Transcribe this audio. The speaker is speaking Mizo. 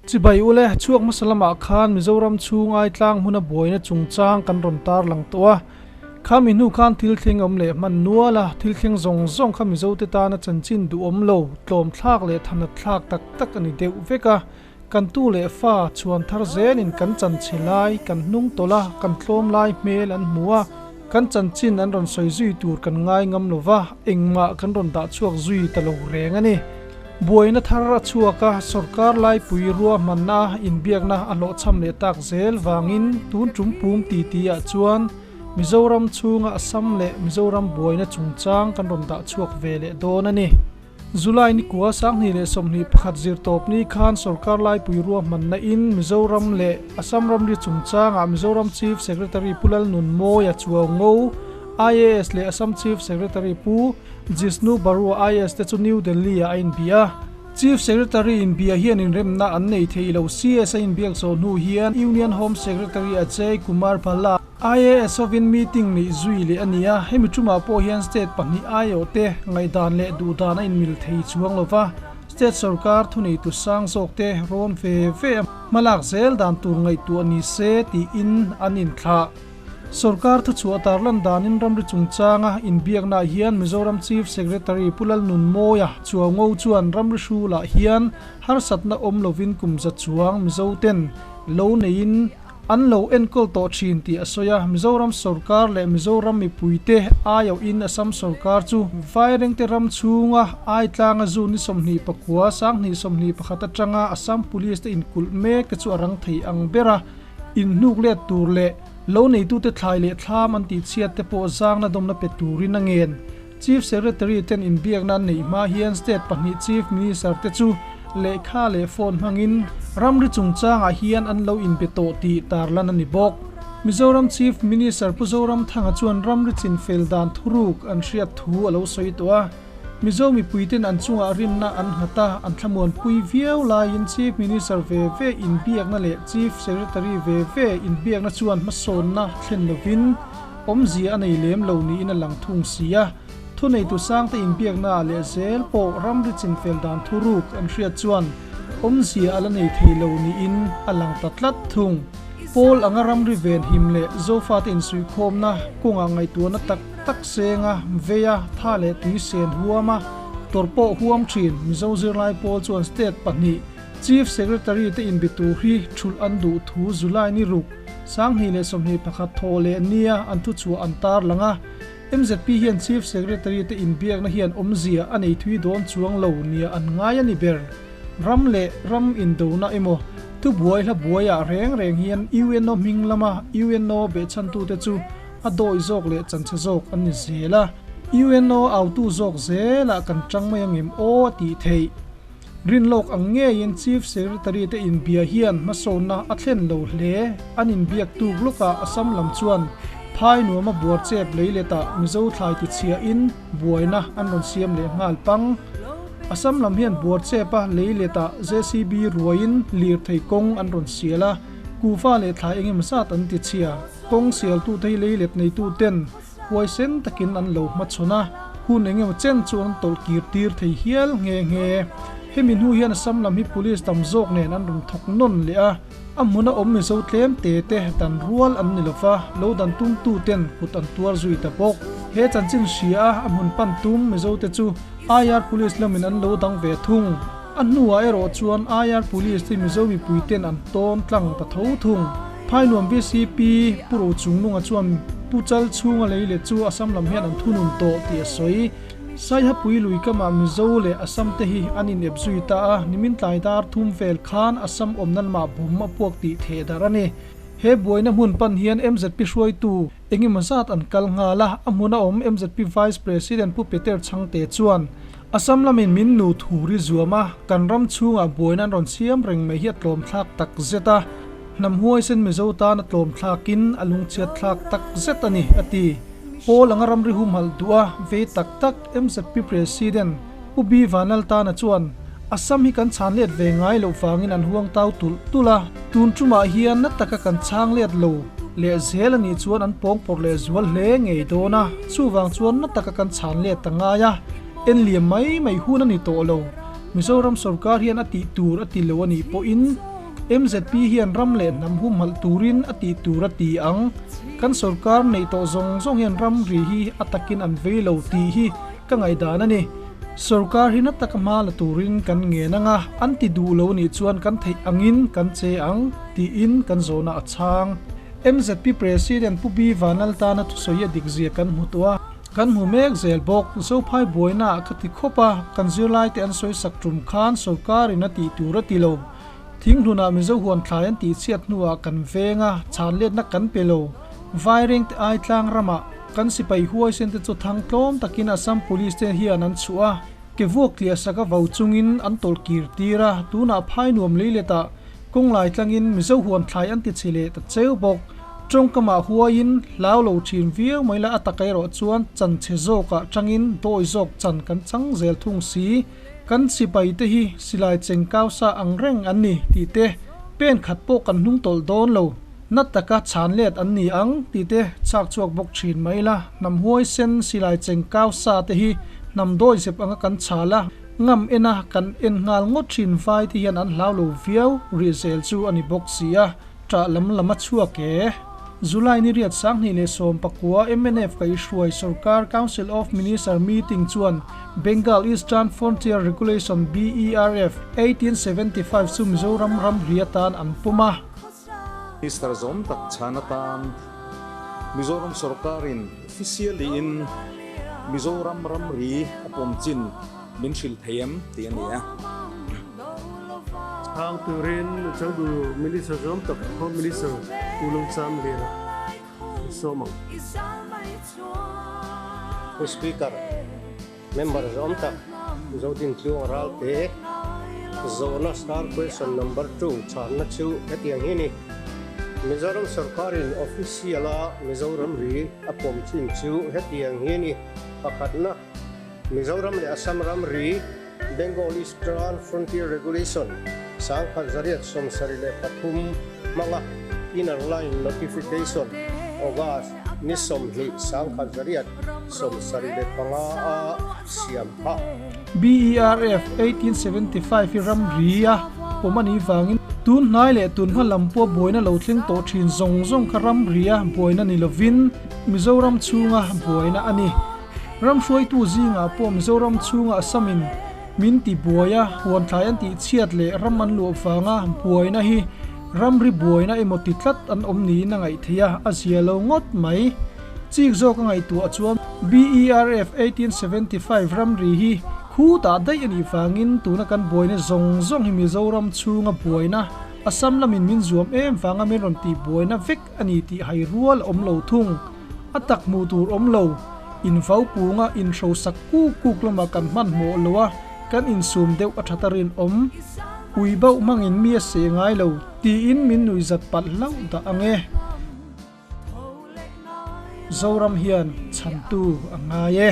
Chibai ule, chhuak hmasa lamah khan Mizoram chhung Aitlang hmuna buaina chungchang kan rawn tarlang tawh a. Khami hnu khan thil thleng awm leh hman nual a, thil thleng zawng zawng kha Mizote tana chanchin duhawm lo, tlawmthlak leh thanat thlak tak tak a ni deuh vek a. Kan tu leh fa chhuan thar zelin kan chanchhe lai, kan hnung tawlh a, kan tlawm lai hmel an hmu a, kan chanchin an rawn sawi zui tur kan ngai ngam lo va, engmah kan rawn dah chhuak zui ta lo reng a ni. Buaina thar a chhuak a, sorkar laipui ruahmanna inbiakna a hlawhchham leh tak zel vangin tun tum pum titi ah chuan Mizoram chhunga Assam leh Mizoram buaina chungchang kan rawn dah chhuak ve leh dawn a ni. July nikua 2021 zirtawp ni khan sorkar laipui ruahmanna in Mizoram leh Assam ramri chungchangah Mizoram Chief Secretary Pu Lalnunmawia Chuaungo, IAS leh Assam Chief Secretary Pu Jishnu Barua IAS te chu New Delhi ah a inbia a. Chief Secretary inbia hian inremna an nei thei lo. CS a inbiak zawh hnu hian Union Home Secretary Ajay Kumar Bhalla, IAS hovin meeting neih zui leh a ni a, hemi tumah pawh hian state pahnih aiawh te ngaihdan leh duhdan a inmil thei chuang lo va, state sorkar thuneitu sang zawk te rawn ve ve a hmalak zel dan tur ngaihtuah ni se tiin an inthlah. Sorkar thuchhuah tarlan danin ramri chungchanga inbiaknaah hian Mizoram Chief Secretary Pu Lalnunmawia Chuaungo chuan ramri hrulah hian harsatna awm lovin kum za chuang Mizo ten lo neiin An lo enkawl tawh thin tih a sawi a, Mizoram sorkar leh Mizoram mipuite aiawhin Assam sorkar chu Vairengte ram chhunga Aitlanga zu ni 29, 2021 atanga Assam Police te inkulh mek te chu a rang thei ang ber a, inhnuk let tur leh lo neitute thlai leh thlam an tihchhiat te pawh zangna dawmna pe turin a ngen. Chief Secretary ten inbiakna an neih hma hian state pahnih Chief Minister te chu lehkha leh phone hmangin ramri chungchangah hian an lo inbe tawh tih tarlan a ni bawk. Mizoram Chief Minister Pu Zoramthanga chuan ramri chinfel dan thuruk an hriat thu a lo sawi tawh a. Mizo mipuiten an chungah rinna an nghat a, an thlamuanpui viau laiin Chief Minister ve ve inbiakna leh Chief Secretary ve ve inbiakna chuan hmasawnna thlen lovin, Awmzia a nei lem lo niin a lang thung si a, thuneitu sangte inbiaknaah leh zel pawh ramri chinfel dan thuruk an hriat chuan awmzia a la nei thei lo niin a lang ta tlat thung. Pawl anga ramri venhim leh Zofate insuihkhawmna kawngah ngaihtuahna tak tak senga veia tha leh tui sen huama tawrh pawh huam thin Mizo zirlai pawl chuan state pahnih Chief Secretary te inbe tur hi thulh an duh thu July ni ruk 2021 thaw leh nia an thuchhuah an tar lang a, MZP hian Chief Secretary te inbiakna hian awmzia a nei thui dawn chuang lo nia an ngai a ni ber. Ram leh ram indona emaw thubuai hla buaiah reng reng hian UNO hming lama UNO behchhantute chu a dawi zawk leh chanchhe zawk an ni zel a, UNO autu zawk zelah kan tang mai angem aw a tih theih. Rinlawk ang ngeiin Chief Secretary te inbia hian hmasawnna a thlen lo hle. An inbiak tuk lawkah Assam lam chuan phai nuama buar chep lei letah Mizo thlai tichhiahin buaina an rawn siam leh nghal pang. Assam lam hian buar chepa lei letah JCB ruaiin lirthei kawng an rawn sial a, kuhva leh thlai engemaw zat an tichhia. Kawng sialtute hi lei let neituten Huaisen takin an lo hmachhawn a, hun eng emaw chen chu an tawlh kir tir thei hial nghe nghe. Hemi hnu hian Assam lam hi police tam zawk nen an rawn thawk nawn leh a, a hmuna awm Mizo tlem te te dan rual an ni lova, lo dan tum tu ten kut an tuar zui ta bawk. He chanchin hria a, a hmun pan tum Mizo te chu IR Police lamin an lo dang ve thung. A hnuah erawh chuan IR Police te Mizo mipui ten an tawn tlang ta tho thung. Phainuam vcp Pu Rochungnunga chuan Pu Chal chhunga lei let chu Assam lam hian an thunun tawh tih a sawi. Saihapui lui kamah Mizo leh Assam te hi an inep zui ta a, nimin tlai dar thum vel khan Assam awmna lamah bawm a puak tih theh darh a ni. He buaina hmun pan hian MZP hruaitu engemaw zat an kal nghal a, a hmuna awm MZP Vice President Pu Peter Chhangte chuan Assam lamin min nu thu ri zuam a, kan ram chhungah buaina an rawn siam reng mai hi a tlawm thlak tak zet a, hnam huaisen Mizo tan a tlawm thlakin a lungchhiat thlak tak zet a ni, a ti. Pawl anga ramri humhalh duh a vei tak tak MZP President Pu B Vanlaltana chuan, Assam hi kan chhan let ve ngai loh vangin an huang tau tulh tulh a, tun tumah hian na taka kan chhang let lo leh zel a nih chuan an pawng pawrh leh zual hle ngei dawn a, chuvang chuan na taka kan chhan let ta ngai a, en liam mai mai hun a ni tawh lo. Mizoram sorkar hian a tih tur a ti lo a nih pawhin. MZP hian ram leh hnam humhalh turin a tih tur a ti ang. Kan sorkar neih tawh zawng zawng hian ramri hi a takin an vei lo tih hi ka ngaihdan a ni. Sorkar hi na taka hma la turin kan ngen ang a, an ti duh lo nih chuan kan theih angin kan che ang, tiin kan zawhna a chhang. MZP President Pu B Vanlaltana thusawi a dik zia kan hmu tawh a. Kan hmu mek zel bawk. Zophai buaina ah ka ti khawp a, kan zirlaite an sawi sak tum khan sorkarin a tih tur a ti lo. Thinghlunah Mizo huan thlai an tihchhiat hnuah kan veng a, chhanletna kan pe lo. Vairengte ai tlang ramah kan sipai huaisen te chu thang tlawm takin Assam Police te hian an chhuah a, ke vuak tliah sak a vo chungin an tawlh kir tir a, tunah phai nuam leiletah Kawnglai tlangin Mizo huan thlai an ti chhe leh ta cheu bawk. Tawngkamah huaiin hlau lo thin viau mai la a tak erawh chuan chan chhe zawkah tangin dawi zawk chan kan chang zel thung si. Kan sipai te hi silai cheng kau sa ang reng an ni tih te, pen khat pawh kan hnung tawlh dawn lo, na taka chhan let an ni ang tih te chhak chhuak bawk thin mai la. Hnam huaisen silai cheng kau sa te hi hnam dawi zep anga kan chhal a. Ngam ena kan en nghal ngawt thin vai te hian an hlau lo viau rih zel chu a ni bawk si a, ṭah lam lam a chhuak e. July ni riat 2019 mnf kaihhruai sorkar Council of Minister meeting chuan Bengal Eastern Frontier Regulation, BERF, 1875 chu Mizoram ramri atan an pawm a. Minister zawm tak chhan atan Mizoram sorkarin officially in Mizoram ramri a pawm chin min hrilh thei em tih a ni a. Chhang turin Chengdu Minister zawm tak Home Minister Pu Lungcham Liana an sawm ang. Pu Speaker, Member zawm tak Zodintluang Ralte zawhna star question number two chhanna chu hetiang hi a ni. Mizoram sorkarin official-a Mizoram ri a pawm chin chu hetiang hi a ni. Pakhatna, Mizoram leh Assam ramri Bengal Eastern Frontier Regulation 1973 hmanga Inner Line Notification August ni 20 1975 a siam phah. BERF 1875 hi ramri a pawm a nih vangin tun hnai leh tun hma lam pawh buaina lo thleng tawh thin zawng zawng kha ramri a buaina ni lovin Mizoram chhunga buaina a ni. Ram hruaitu zingah pawh Mizoram chhunga Assamin min ti buai a, huan thlai an tih chhiat leh ram an luah vanga buaina hi ramri buaina emaw ti tlat an awm niin a ngaih theih a, a zia lo ngawt mai. Chik zawk a ngaihtuah chuan BERF 1875 ramri hi khutah daih a nih vangin tuna kan buaina zawng zawng hi Mizoram chhunga buaina Assam lamin min zuam em vanga min rawn tih buaina vek a ni tih hai rual a awm lo thung. A tak hmuh tur awm lo. Invau punga inhrosak kuk kuk lamah kan hmanhmawh lo a, kan insum deuh a that a rinawm. Ui bauh hmangin mi a seh ngai lo tiin min nuihzat palh hlauh dah ang e. Zoram hian chhantu a ngai e.